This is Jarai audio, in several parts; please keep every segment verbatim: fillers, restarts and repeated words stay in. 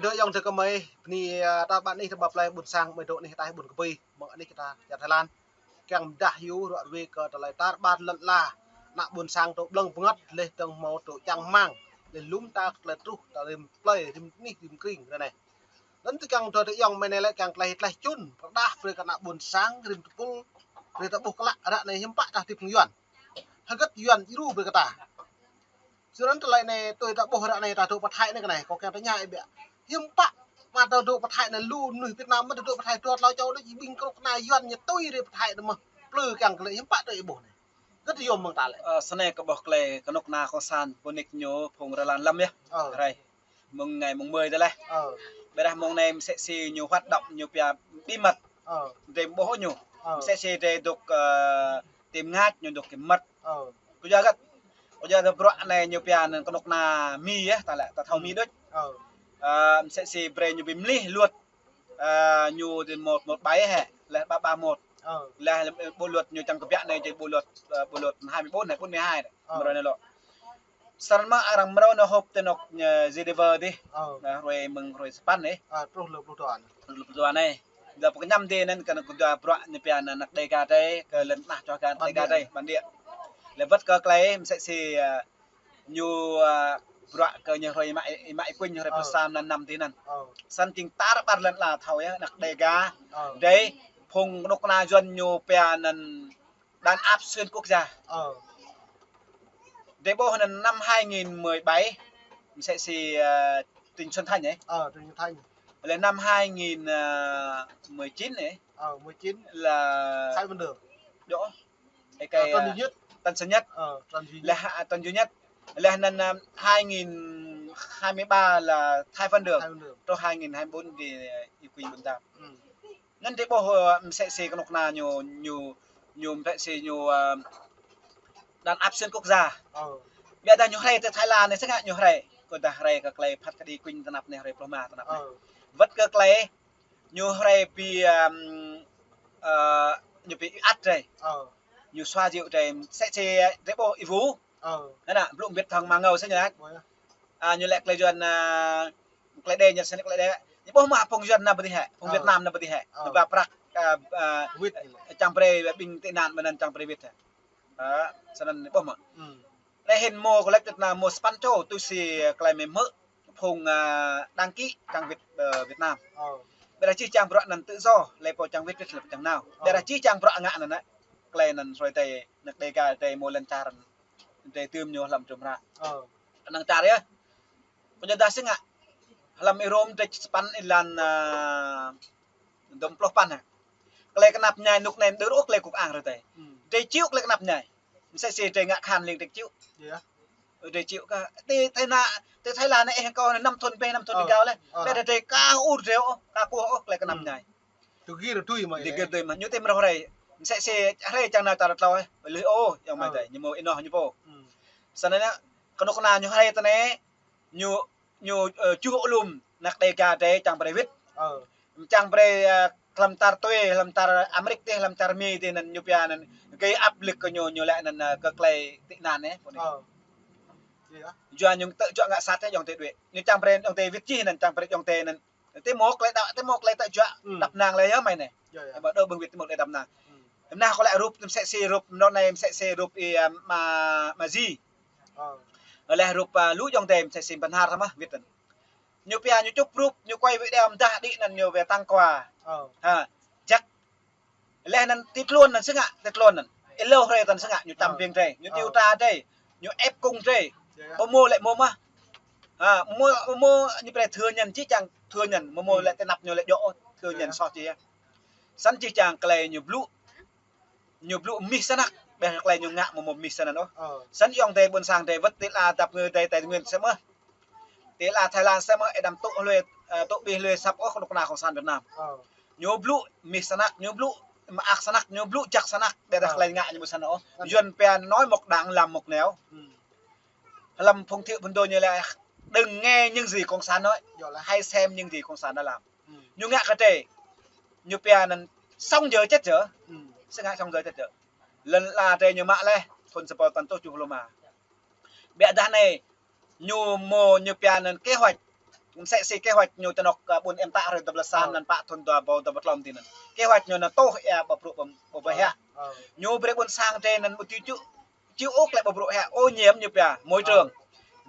Dŏ ayŏng adơi kơmơi, bơni, a, ta ƀă anih ta ƀă plơi ƀôn sang, mơi dŏ anih ataih ƀôn Kơpui, mơ̆ng anih ta čar Thái Lan. Kiăng pơdah hyu ruă ruê kơ tơlơi tar ƀar lŏn ala, ană ƀôn sang tŭ blơ̆ng bơngăt, leh dơ̆ng hmâo tŭ čang rơmang, leh lŏm ta tơlơi truh, ta rĭm plơi, rĭm anih, rĭm kring ră anai. Anŭn tơ kiăng dŏ tơ ayŏng mơi anai lĕ kiăng tlaih tlaih čun, pơrơđah brơi kơ ană ƀôn sang, rĭm tơpul, brơi ta ƀuh klă ră anai hiư̆m pă ta hơdip hăng Yuan. Hơget Yuan djru brơi kơ ta. Sơnăn tơlơi anai tui ta ƀuh ră anai ta dŏ pơ Thái anai kơ anai, kâo kiăng tơña ih biă. Hiư̆m pă mă ta dŏ pơ Thái anai lu mơnuih Việt Nam mơ̆n ta dŏ pơ Thái dua tlâo čô đôč ƀing kơnuk kơna Yuan ñu tui rai pơ Thái anai mơ̆n. Plư kiăng kơ lĕ hiư̆m pă tui ih ƀuh anai. Hơget yôm mơ̆ng ta lĕ. Ơ, sơnai kơ ƀuh klei kơnuk kơna kông sản pơnik ñu phung rơlan lăm yơh. Ơ. Rai. Mơ̆ng ngày mùng mười tơ leh. Ơ. Ƀiădah mơ̆ng anai mơsĕ si ñu hoạt động ñu pia bí mật. Ơ. Dê ƀuh ñu. Ơ. Mơsĕ si dê dŏ, ơ, tim ngăt ñu dŏ kiểm mật. Ơ. Kơ yua hơget? Kơ yua tơ bruă anai ñu pia anŭn kơnuk kơna Mi yơh, ta lĕ, ta thâo Mi đôč. Ơ. Ơ, mơsĕ si brơi ñu bi mlih luật. Ơ, ñu dê một một bảy hĕ, leh ba ba một. Ơ. Leh bộ luật ñu čang kơ biă anai dê bộ luật, ơ, bộ luật hai mươi bốn hĕ, bốn mươi hai hĕ. Ơ. Mrâo anai lŏ. Sơnăn mơ̆ arăng mrâo anai họp tơ anŏ, ơ, Geneva dih. Ơ. Anai, hrơi mơ̆ng hrơi sapăn dih. Ơ, truh lơ pluh dua anai. Truh lơ pluh dua anai. Dua pơkơñăm dih anŭn kơ anŏ kơ dua bruă ñu pia anŭn ană Đêga drei, kơ lŏn tơnah čoh kơ ană Đêga drei, bản địa. Lĕ wơ̆t kơ klei mơsĕ si, ơ, ñu, ơ, bruă kơ ñu hrơi mă, mă ikuñ ñu hrơi pluh sa mlan năm dih anŭn. Ơ. Săn jing tar ƀar lŏn ala thâo yơh, ană Đêga. Ơ. Drei, phung kơnuk kơna Yuan ñu pia anŭn đàn áp xuyên quốc gia. Ơ. Drei ƀuh anŭn năm hai nghìn mười bảy, mơsĕ si, ơ, tỉnh Xuân Thành ấy. Ơ, tỉnh Xuân Thành. Leh năm hai nghìn mười chín ấy. Ơ, mười chín. Là Thái Văn Đường. Đó. Cái, cái, Ơ, Tân Duy Nhất. Tân Sơn Nhất. Ơ, Tân Duy Nhất. Leh, à, Tân Duy Nhất. Leh anŭn, ơ, hai nghìn hai mươi ba là Thái Văn Đường. Thái Văn Đường. Truh hai nghìn hai mươi bốn dê, ơ, Y Quynh Bun Dap. Ừ. Anŭn drei ƀuh, ơ, mơsĕ si kơnuk kơna ñu, ñu, ñu mơsĕ si ñu, ơ, đàn áp xuyên quốc gia. Ơ. Biă dah ñu hrơi tơ Thái Lan anai sơngă ñu hrơi. Kơ dah hrơi kơ klei phat kơđi kuñ tơnap anai hrơi pluh rơma tơnap anai. Ơ. Wơ̆t kơ klei ñu hrơi bi, ơ, ơ, ñu bi ăt drei. Ơ. Ñu xóa dịu drei mơsĕ si drei ƀuh Y Wu. Ơ. Anŭn ană, blŭ mbĭt hăng mơ̆ng ngâo sơngă. Ơ. À, ñu lĕ klei Yuan, à, klei đe ñu sơnăn klei đe. Ñu ƀuh mơ̆ phung Yuan anŭn pơ dih hĕ, phung Việt Nam anŭn pơ dih hĕ. Ơ. Ñu ba prăk, ơ, ơ, wĭt. Čang brơi ƀing tị nạn mơ̆n anŭn čang brơi wĭt hĕ. Ơ, sơnăn ñu ƀuh mơ̆. Ừ. Leh hin mơ̆ kơ lĕ Việt Nam mơ̆ sapăn čô tui si klei mơ̆ hmư̆ phung, ơ, đăng ký čang wĭt, ơ, Việt Nam. Ơ. Ƀiădah čih čang bruă anŭn tự do, lĕ pô čang wĭt wĭt lĕ pô čang nao. Ơ. Ƀiădah čih čang bruă ngă anŭn, klei anŭn sui tê, ană Đêga tê mơ̆ lŏn čar. Drei tơm ñu hlăm tơm hră. Ơ. Anŭn čar yơh. Kơ yua dah sơngă. Hlăm Y Rôm drei sapăn êlan, ơ, dôm pluh păn hă. Klei kơnăp mơñai anŭk anai đơ rơ̆ klei kŭk ang rơdai. Ừ. Drei čiu klei kơnăp mơñai. Mơsĕ si drei ngă khan ling drei čiu. Iya. Drei čiu kơ. Tơ, tơ ană, tơ Thái Lan anai ih kơ năm thŭn bĕ, năm thŭn ơ, rơgao leh. Ơ. Leh drei ka ur drei ôh, ka kuh ôh klei kơnăp mơñai. Tơ gir tui mă. Tơ gir tui mă. Ñu tơm rơh hrơi. Mơsĕ si hrơi čang nao čar tlâo, ơ. Lih ôh, ayŏng amai adơi. Ñu mơ̆ ênoh ñu pô. Sơnăn anŭn, kơnuk kơna ñu hrơi tơ anai, ñu, ñu, ơ, čuh alum, ană Đêga drei čang brơi wĭt. Ơ. Čang brơi, ơ, hlăm čar tui, hlăm čar Amêrik dih, hlăm čar Mi dih anŭn ñu pia anŭn, gây áp lực kơ ñu, ñu lĕ anŭn, ơ, kơ klei tị nạn anai. Ơ. Iya. Yua ñu tơ juă ngă sat yơh ayŏng adơi đuaĭ. Ñu čang brơi ayŏng adơi wĭt čih anŭn, čang brơi ayŏng adơi anŭn. Tơ mơ̆ klei đăo, tơ mơ̆ klei tơjuă, ừ, đăp năng leh yơh mơi anai. Iya, iya. Ƀă đơ ƀơ̆ng wĭt tơ mơ̆ klei đăp năng. Ừ. Anŭn kơ lĕ rup mơsĕ si rup, anŭn anai mơsĕ si rup ih, ơ, mă, mă Xi. Ơ. Leh rup, ơ, lu ayŏng adơi mơsĕ si pơnhar samơ̆ wĭt anŭn. Ñu pia ñu čŭp rup, ñu quay video mơdah đĭ anŭn ñu wai tang kua. Ơ. Ha, jak. Leh anŭn ti tluôn anŭn sơngă, ti tluôn anŭn. Êlâo hrơi tăn sơngă, ñu čăm ƀing drei, ñu điều tra drei, ñu ép cung drei. Ơ. Mơ̆ mơ̆ lĕ mơ̆ mă. Ha, mơ̆, mơ̆ ñu brơi thưa nhận čih čang thưa nhận, mơ̆ mơ̆ lĕ tơnap ñu lĕ djơ̆, thưa nhận soh čih. Săn čih čang klei ñu blŭ. Ñu blŭ mih snăk, ƀĕ klei ñu ngă mơ̆ mơ̆ mih snăk ôh. Ơ. Săn ayŏng adơi ƀôn sang drei wơ̆t ti la dăp ngơ drei Tây Nguyên samơ̆. Ti la Thái Lan samơ̆, ih đăm tŭ hlue, ơ, tŭ ƀĭ hlue săp ôh kơnuk kơna kông sản Việt Nam. Ơ. Ñu blŭ mih snăk, ñu blŭ mơak snăk, ñu blŭ jak snăk, ƀĕ dah klei ngă ñu ƀu snăk ôh. Ơ. Yuan pia nói một đằng làm một nẻo. Ừ. Hlăm phung thiệu phun đô ñu lĕ đừng nghe những gì cộng sản nói, hãy xem những gì cộng sản đã làm. Ừ. Ñu ngă kơ drei. Ñu pia anŭn sống dở chết dở. Ừ. Sơngă sống dở chết dở. Lŏn ala drei ñu mă leh, thŭn sapăn tăn tŭ čuh lŏm mă. Ƀiă dah anai, ñu mơ̆ ñu pia anŭn kế hoạch Msĕ si kế hoạch ñu tơnŏk, ơ, ƀôn em tă hrơi dua pluh sa, ơ, anŭn pă thŭn dua rơbâo dua pluh klâo tih anŭn. Kế hoạch ñu anŭn tuh ia ƀu brŭ ƀu, ƀu ƀu hia. Ơ. Ñu brơi ƀôn sang drơi anŭn ƀu či ču, či ôh klĕ ƀu brŭ hia, ô nhiễm ñu pia, môi, ơ, trường.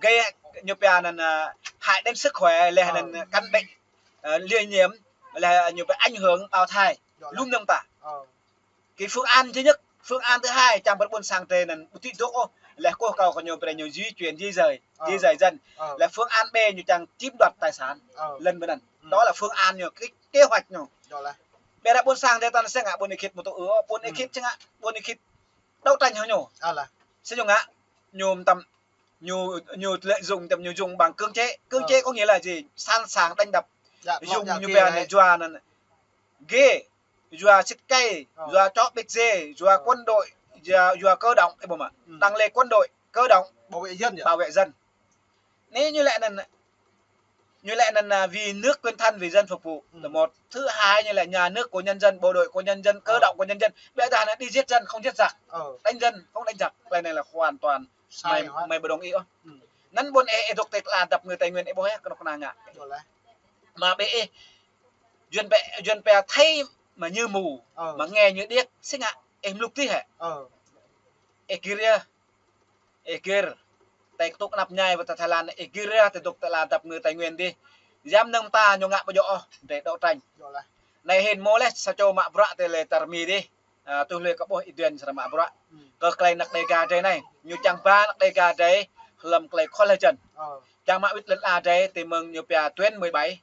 Gây ñu pia anŭn, ơ, hại đến sức khỏe, laih, ơ, anŭn căn bệnh, ơ, lây nhiễm, laih ñu pia ảnh hưởng bào thai. Yơh. Lŏm anŭn ta. Ơ. Cái phương án thứ nhất, phương án thứ hai, čang brơi ƀôn sang drơi anŭn ƀu či dŏ ôh, laih kơkuh kâo kơ ñu brơi ñu di chuyển, di dời, di, ơ, dời dân. Ơ. Laih phương án B ñu čang chiếm đoạt tài sản, ơ, lŏn ƀơi anŭn. Ừ. Đó là phương án ñu, cái kế hoạch ñu. Yơh lah. Ƀiădah ƀôn sang drơi ta anŭn sĭt ngă ƀôn ih khĭt mơ̆ tŭ ư, ƀôn ih khĭt, ừ, sĭt ngă ƀôn ih khĭt đấu tranh hăng ñu. Alah. Sĭt ñu ngă, ñu mơtam, ñu, ñu lợi dụng, mơtam ñu dùng bằng cưỡng chế. Cưỡng chế, ơ, có nghĩa là gì? Sẵn sàng đánh đập. Yơh, dùng, yơh, ñu pia anŭn, yơh, yua anŭn. Ghê, yua sĭt kê, ơ, yua chó bịt dê, yua, ơ, quân đội, yua, yua cơ động, ơ, ƀu mă. Ừ. Tăng lên quân đội, cơ động, bảo vệ dân, yơh, bảo vệ dân. Anai ñu laĭ anŭn, ñu laĭ anŭn, à, vì nước quên thân, vì dân phục vụ. Ừ. Là một. Thứ hai, ñu laĭ nhà nước của nhân dân, bộ đội của nhân dân, cơ, ơ, động của nhân dân. Ƀiădah anŭn đi giết dân, không giết giặc. Ơ. Đánh dân, không đánh giặc. Cái này là hoàn toàn sai, mày, hả? Mày ƀu đồng ý ôh. Ừ. Anŭn ƀôn ih, ih dŏ tơlơi đăp ngư Tây Nguyên ih ƀuh hă, kơnuk kơna ngă. Yơh lah. Mă ƀĕ ih, Yuan pia, Yuan pia thấy mà như mù, ơ, mà nghe như điếc, sĭt ngă, ih mlŭk dih hă? Ơ. Ih gir yơh. Ih gir. Tơlơi kơtŭk kơnăp ñai wơ̆t ta Thái Lan, ih gir yơh, tơdŏk tơlơi đăp ngư Tây Nguyên dih. Yua mơnơ̆ng ta ñu ngă ƀu djơ̆ ôh, drơi đấu tranh. Yơh lah. Anai hĭn mơ̆ laih, sa čô mă bruă tơlơi čar Mi dih. À, tuh lui kơ ƀuh ih Duen srăng mă bruă. Ừ. Kơ tơlơi anăk Đêga drơi anai. Ñu čang ba anăk Đêga drơi, hlăm tơlơi khŏl hơjăn. Ơ. Čang mă wĭt lŏn ala drơi, tơ mơ̆ng ñu pia Duen mười bảy.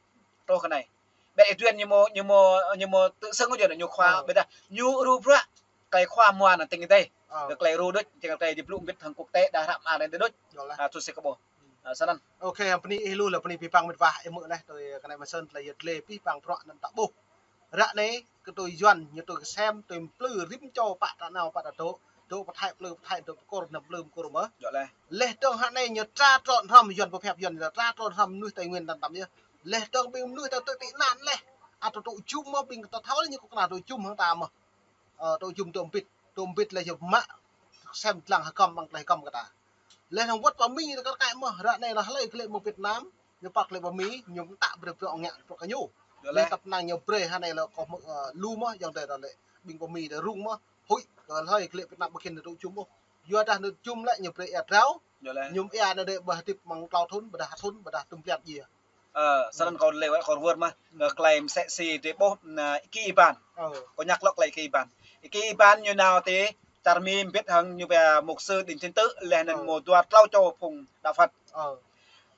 Truh kơ anai. Ƀĕ ih Duen ñu mơ̆, ñu mơ̆, ñu mơ̆ tự xưng yơh, ñu khua, ơ, ƀiădah ñu ru bruă, tơlơi khua mua anŭn tơ̆ng ih dih. Ơ. Kơ tơlơi ru đôč, tơ̆ng tơlơi di blŭ mbĭt hăng quốc tế, đa hră mă arăng dih đôč. Yơh lah. À, tui si kơ ƀuh. Ơ, sơnăn. Ok, hăng bơni ih lu lah, bơni abih bang mĕt wa ih mơ̆ laih, tui kơ anai mơ̆n sơnăn tơlơi yơh tơlơi abih bang bruă anŭn ta ƀuh. Ră anai, kơ tui Yuan, ñu tui kơsem, tui mplư rĭm čô pă ta nao pă ta dŏ, dŏ pơthai mplư pơthai, dŏ pơkôr anŭn mplư pơkôr mơ̆n. Yơh lah. Laih dơ̆ng hă anai ñu tra trọn hrŏm Yuan pơphĕp Yuan ñu tra trọn hrŏm mơnuih Tây Nguyên tăm tăm yơh. Laih dơ̆ng ƀing mơnuih ta tơ tị nạn laih. A tơ tŭ jum mơ̆ ƀing ta thâo laih ñu kơ kơna tŭ jum hăng ta mơ̆n. Ơ, tŭ jum tŭ mbĭt, tŭ mbĭt laih yơh mă sem dlăng hơkăm ƀăng tlaih hơkăm kơ ta. Laih anŭn wơ̆t pơ Mi ta kar kaĭ mơ̆n, ră anai anŭn hlơi glaĭ mơ̆ng Việt Nam, ñu păk glaĭ pơ Mi, ñu mơtă brơi bruă ngă bruă kơ ñu. Yơh lah. Laih tăp năng ñu brơi hă anai lĕ kơ mơ̆, ơ, lu mơ̆n, yơh drơi ta lĕ ƀing pơ Mi ta rŭng mơ̆n, huĭ, kơ hlơi glaĭ Việt Nam ƀu khĭn tŭ jum ôh. Yua dah anŭn jum lĕ ñu brơi ia drao, yơh lah, ñu ia anŭn drơi ƀu hơdip mơ̆ng klâo thŭn, ƀôdah thŭn, ƀôdah tŭm blan djai. Ơ, sơnăn, ơ, kâo lĕ wơ̆t kâo wơr mơ̆n, ơ, tơlơi mơsĕ si drơi ƀuh, ơ, Y Ký Y Ban. Ơ. Kâo ñăk lŏ tơlơi Y Ký Y Ban. Y Ký Y Ban ñu nao tơ čar Mi mbĭt hăng ñu pia mục sư Đinh Thiên Tự, laih anŭn, ơ, mơ̆ dua klâo čô phung đạo Phật. Ơ.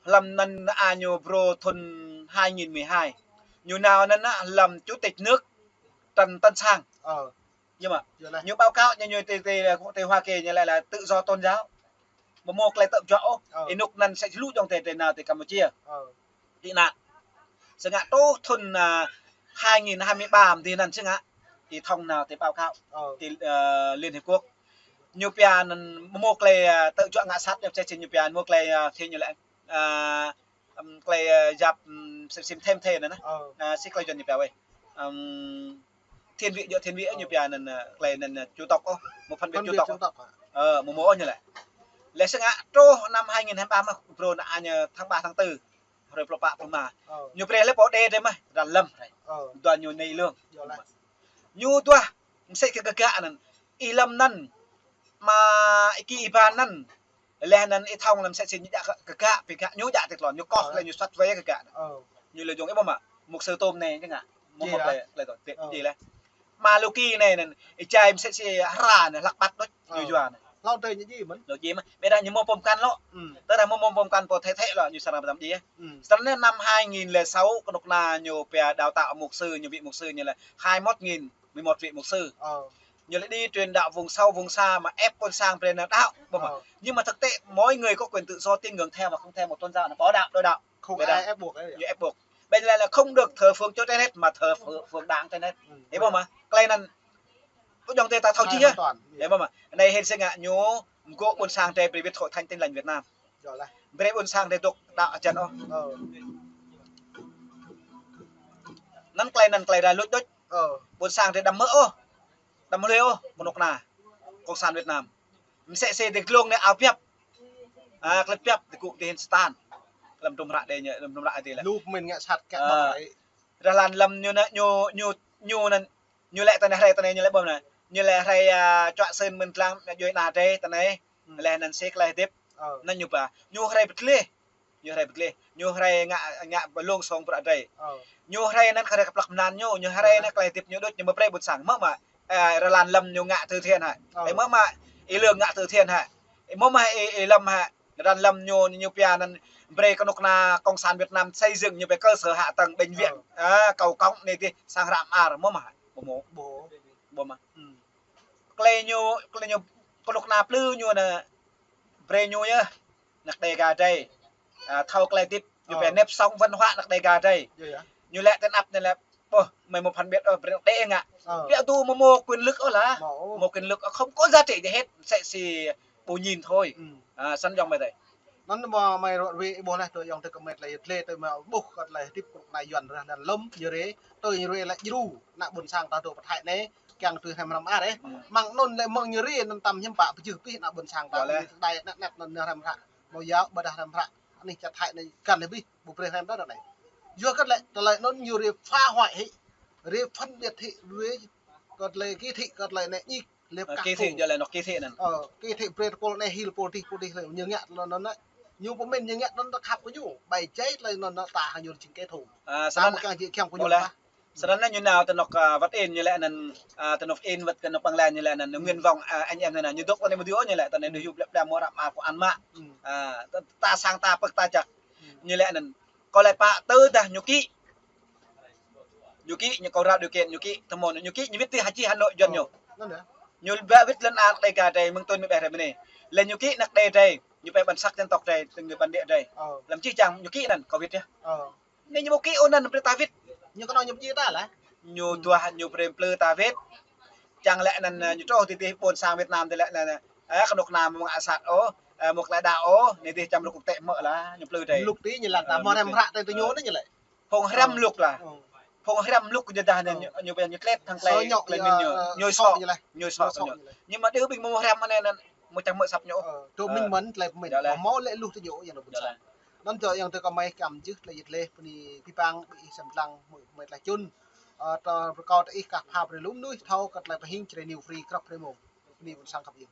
Hlăm anŭn a ñu brơi thŭn hai nghìn mười hai. Ñu nao anŭn hlăm chủ tịch nước Trần Tấn Sang. Ơ. Yơh mơ̆. Yơh lah. Ñu báo cáo ñu, ñu tơ, tơ, tơ Hoa Kỳ ñu laĭ là tự do tôn giáo. Ƀu mơ̆ tơlơi tơ̆ juă ôh. Ơ. Ih rơnŭk anŭn sĕ lu djŏng tơ, tơ nao tơ Kampuchia. Ơ. Tị nạn. Sĭt ngă truh thŭn, à, hai nghìn hai mươi ba mơ̆n dih anŭn sĭt ngă. Ih thông nao tơ báo cáo. Ơ. Tơ, à, Liên Hiệp Quốc. Ñu pia anŭn ƀu mơ̆ tơlơi, à, tơ̆ juă ngă sat, ñu pia sĭt ñu pia ƀu mơ̆ tơlơi, à, thê ñu laĭ, à, ưm, tơlơi, ơ, yap, ưm, sim, sim thêm thê anŭn. Ơ. À, sĭt tơlơi Yuan ñu pia wơ̆t. Ưm, thiên vị, djŏ thiên vị, ơ, ñu pia anŭn, ơ, tơlơi anŭn, ơ, chủng tộc ôh, mơ̆ phân biệt chủng tộc. Phân biệt chủng tộc hă? Ơ, mơ̆ mơ̆ ôh ñu laĭ. Laih sĭt ngă truh năm hai nghìn hai mươi ba mơ̆n, brơi anŭn a ñu tháng ba tháng tư, hrơi pluh pă pluh rơma. Ơ. Ñu brơi lĕ pô đê drơi mơ̆n, ră lăm drơi. Ơ. Dua ñu anai lương. Yơh lah. Ñu duah, mơsĕ kơ gơgă anŭn. Ih lăm anŭn, mă Y Ký Y Ban anŭn. Laih anŭn ih thông lăm mơsĕ si ñu djă kơ gơgă, ƀing gơgă ñu djă tơlơi ñu kŏh, ơ, laih ñu soh wai gơgă. Ơ. Ñu lĕ djŏng ih ƀuh mơ̆, mục sư tôm anai sĭt ngă. Mơ̆, ơ, mơ̆ tơlơi, tơlơi tơ̆, ơ, djai laih. Mă Luki anai anŭn, ih jai mơsĕ si hra anŭn, hlăk ƀăt đôč, ñu, ơ, yua anŭn. Hlâo drơi ñu djai mơ̆n. Ñu djai mơ̆n. Ƀiădah ñu mơ̆ pơm kăn lŏ. Ưm. Tơdah mơ̆ mơ̆ pơm kăn pô thê thê lŏ, ñu srăng pơtăm djai. Ưm. Srăng anai năm hai nghìn lẻ sáu, kơnuk kơna ñu pia đào tạo mục sư, ñu ƀu mục sư ñu lĕ hai mốt nghìn, mười một vị mục sư. Ơ. Ñu lĕ đi truyền đạo vùng sâu vùng xa mà ép ƀôn sang brơi nao đaŏ, ƀuh mơ̆. Ơ. Nhưng mà thực tế, mỗi người có quyền tự do tín ngưỡng theo và không theo một tôn giáo, nó có đạo, đòi đạo. Không ai ép buộc ai. Ƀiădah ñu ép buộc. Ƀiădah lĕ không được thờ phượng Chúa trên hết mà thờ phượng, phượng đảng trên hết. Ưm. Ih ƀuh mơ̆, tơlơi anŭn. Ƀu djŏng tơ ta thâo čih yơh. Ih ƀuh mơ̆. Anai hĭn sĭt ngă ñu mơgô̆ ƀôn sang drơi brơi wĭt Hội Thánh Tin Lành Việt Nam. Yơh lah. Brơi ƀôn sang drơi dŏ đaŏ hơjăn ôh. Ơ. Anŭn tơlơi anŭn tơlơi rai luč đôč. Ơ. Ƀôn sang drơi đăm hmư̆ ôh. Đăm hlơi ôh, kơnuk kơna Cộng sản Việt Nam. Mơsĕ si drơi glông anai ao biăp. À, klĕt biăp, drơi gŭ tơ hĭn Satan. Lăm trum hră đe ñu, lăm trum hră đe lĕ. Lu pơmĭn ngă sat kă. Ơ. Ƀă hrơi. Rơlan lăm ñu anai, ñu, ñu, ñu anŭn, ñu lĕ tơneh hrơi tơneh ñu lĕ ƀơm anai. Ñu lĕ hrơi, a, čuă sưn mơ̆n tlang, ñu djuai ană drơi tơneh. Hmm. Lĕ anŭn sĭ tơlơi hơdip. Ơ. Anŭn ñu ba. Ñu hrơi pơtlih. Ñu hrơi pơtlih. Ñu hrơi ngă, ngă pơlông song prăk drơi. Ơ. Ñu hrơi anŭn kơ hrơi kơplăk mơnăn ñu, ñu hrơi anŭn tơlơi hơdip ñu đôč ñu mă brơi ƀôn sang. Mơ̆ mă, a, rơlan lăm ñu ngă từ thiện hă. Ơ. Ơ, mơ̆ mă, Y Lương ngă từ thiện hă. Ơ, mơ̆ mă, Y, Y Lâm hă. Rơlan lăm ñu, ñu pia anŭn brơi kơnuk kơna Cộng sản Việt Nam xây dựng ñu brơi cơ sở hạ tầng bệnh viện. Ơ. A, cầu cống anai tih sang hră mơar, mơ̆ mă hă. Ƀu mơ̆. Ƀu. Ƀu mă. Hmm. Tơlơi ñu, tơlơi ñu, kơnuk kơna plư ñu anai, brơi ñu yơh, ană Đêga drơi. A, thâo tơlơi hơdip, ñu pia nếp sống văn hóa ană Đêga drơi. Yơh, yơh. Ñu lĕ tơnap anai lĕ, ƀôh, mơi mơ̆ phân biệt, ơ, brơi ană Đê ngă. Ơ. Pia tŭ mơ̆ mơ̆ quyền lực ôh lah. Mơ̆ ôh. Mơ̆ quyền lực, ơ, không có giá trị gì hết, sẽ chỉ ƀu nhìn thôi. Ừ. A, săn jong mơi tơi. Anŭn mơ̆ mơi rơwang ƀôh lah tơ yŏng tơ kơmĕt lah yơh tơlơi tơ mơ̆ ƀôh kơ tơlơi hơdip kơnuk kơna Yuan rơlan lăm, ñu rê, tơ ñu rê lĕ djru, ană ƀôn sang ta tơ pơthai anai, kiăng tui hrăm hrăm ar ih. Hmm. Mơ̆ng anŭn lĕ mơ̆ng ñu rê anŭn tam hiam pă pơjưh pih ană ƀôn sang ta. Yơh lĕ. Anai năt năt anŭn hrăm hră. Mơ̆ yua ƀôdah hrăm hră. Anih čăt hai anai kăn lĕ pih, ƀu brơi hrăm ta anai. Yua kơ lĕ, tơlơi anŭn ñu rê phá hoại hĭ. Rê phân biệt hĭ, rê kơ tơlơi kỳ thị, kơ tơlơi anai ñik, lĕ. Ơ, kah kỳ thị, phung. Yua lĕ anŏ kỳ thị anŭn. Ơ, kỳ thị brơi tơpul anai hil pul tih, pul tih lĕ. Ñu ngă anŭn anŭn. Ñu pơmĭn ñu ngă anŭn ta khăp kơ ñu. Ƀai jai tơlơi anŭn anŭn ta hăng ñu jing kẻ thù. A, ta sơnăn mơ̆ kiăng jing kiăng kơ ñu lĕ. Sơnăn anai ñu nao tơ anŏ, a, wăt in ñu lĕ anŭn, a, tơ anŏ in wăt kơ anŏ pơnglăn ñu lĕ anŭn, nguyện vọng, a, anh em anai anŭn, ñu dŏ tơ anai mơ̆ dŏ ñu lĕ plei mơ̆ ră mă kơ ăn mă. Hmm. A, ta, ta sang ta pơk ta jak. Hmm. Ñu lĕ anŭn, kơ lĕ pă tơdah ñu kĭ. Ñu kĭ, ñu kơ ră điều kiện, ñu kĭ, tơmơ̆ ñu kĭ, ñu wĭt tơ Hà Chi Hà Nội Yuan ñu. Ơ, anŭn yơh. Ñu ba wĭt lŏn ană Đêga drơi, mơ̆ng tơl mơi ƀĕ hrơi mơ̆ anai. Lĕ ñu kĭ ană Đê drơi, ñu pĕ bản sắc dân tộc drơi, tơ người bản địa drơi. Ơ. Lăm čih čang, ñu kĭ anŭn, kơ wĭt yơh. Ơ. Anai ñu ƀu kĭ ôh anŭn, brơi ta wĭt. Ñu kơnơ̆ng ñu pơjing ta lah. Ñu duah, ñu brơi plư ta wĭt. Čang lĕ anŭn, ñu truh tơ tih ƀôn sang Việt Nam tơ lĕ anŭn, ơ, kơnuk kơna mơ̆ ngă sat ôh, ơ, mơ̆ tơlơi đaŏ ôh, anai tih čăm rơkŭk tĕ mơ̆ lah, ñu plư drơi. Lŭk tih ñu lăng ta mơ̆ hrăm hră tơ ñu anai ñu lĕ. Phung hrăm lŭk lah. Ơ. Phung hrăm lŭk ñu dah ñu, ñu, ñu tlet hăng tơlơi, tơlơi mĭn ñu. Ñu sŏ ñu lah. Ñu sŏ ñu. Ñu mă đơ ƀing mơ̆ hrăm anai anŭn, mơ̆ čang mơ̆ săp ñu. Ơ, tơ mĭn mơ̆n tơlơi pơmĭn. Yơh lĕ. Mơ̆ lĕ luh tơ ñu, yơh anŭn ƀôn sang. Anŭn tơ yŏng tơ kơmơi kiăng jưh tơlơi yit leh, bơni pơpăng, ƀing ih sem lăng, mơ̆ mơi tơlơi čun. Ơ, tơ rơkâo tơ ih kah pha brơi lu mơnuih thâo kơ tơlơi pơhing Jrai New Free krăp brơi mơ̆ng. Bơni ƀôn sang khăp yơh.